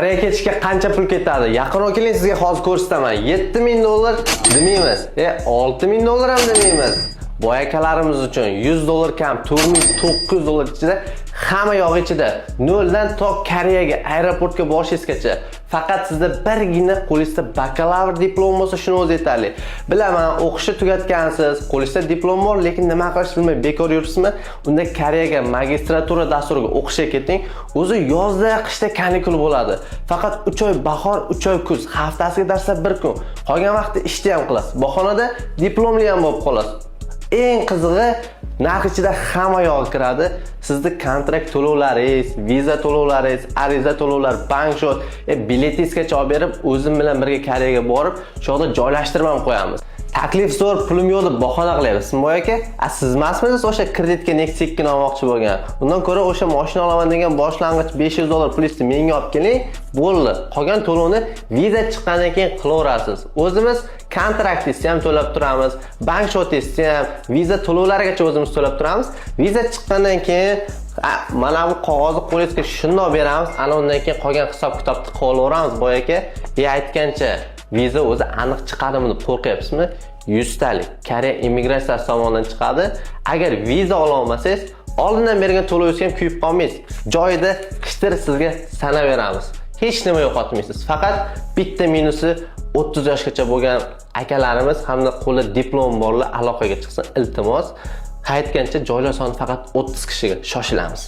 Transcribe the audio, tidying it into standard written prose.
Koreyaga ketishga qancha pul ketadi? Yaqinroq keling, sizga hozir ko'rsataman. 7000 dollar demaymiz. 6000 dollar ham demaymiz. Boy akalarimiz uchun 100 dollar kam, 4900 dollar ichida hamma yog'i ichida. Noldan to Koreyaga aeroportga borishingizgacha faqat sizda birgina qo'lingizda bakalavr diplom bo'lsa, shuni o'zi yetarli. Bilaman, o'qishni tugatgansiz, qo'lingizda diplom bor, lekin nima qilishni bilmay bekor yuribsizmi? Unda Koreyaga magistratura dasturiga o'qishga keting. O'zi yozda, qishda kanikul bo'ladi. Faqat 3 oy bahor, 3 oy kuz, haftasiga darslar bir kun. Qolgan vaqtda ishni ham qilasiz. Bahonada diplomli ham bo'lib qolasiz. Eng qizig'i, narx ichida hamma yog'i kiradi. Sizni kontrakt to'lovlaringiz, viza to'lovlaringiz, ariza to'lovlar, bank счёт, biletingizgacha olib berib, o'zim bilan birga Koreyaga borib, shu yoqda joylashtirib ham qo'yamiz. Taklif zo'r, pulim yo'q deb bahona qilyapsiz. Boy aka, a siz emasmisiz o'sha kreditga Nexia 2 olmoqchi bo'lgan? Undan ko'ra o'sha mashina olaman degan boshlang'ich 500 dollar pulingizni menga olib keling, bo'ldi. Qolgan to'lovni viza chiqqandan keyin qilaverasiz. O'zimiz kontraktingizni ham to'lab turamiz, bank счёт ingizni ham, viza to'lovlarigacha o'zimiz to'lab turamiz. Viza chiqqandan keyin mana bu qog'ozni qo'lingizga shundoq beramiz. Ana undan keyin qolgan hisob-kitobni qilaveramiz, boy aka. Aytgancha, viza o'zi aniq chiqadimi deb qo'rqyapsizmi? 100 talik Koreya immigratsiyasi tomonidan chiqadi. Agar viza ola olmasangiz, oldindan bergan to'lovingizga ham kuyib qolmaysiz. Joyida qichtir sizga sanab beramiz. Hech nima yo'qotmaysiz. Faqat bitta minusi, 30 yoshgacha bo'lgan akalarimiz hamda qo'lida diplom borlar aloqaga chiqsin, iltimos. Aytgancha, joylar soni faqat 30 kishiga, shoshilamiz.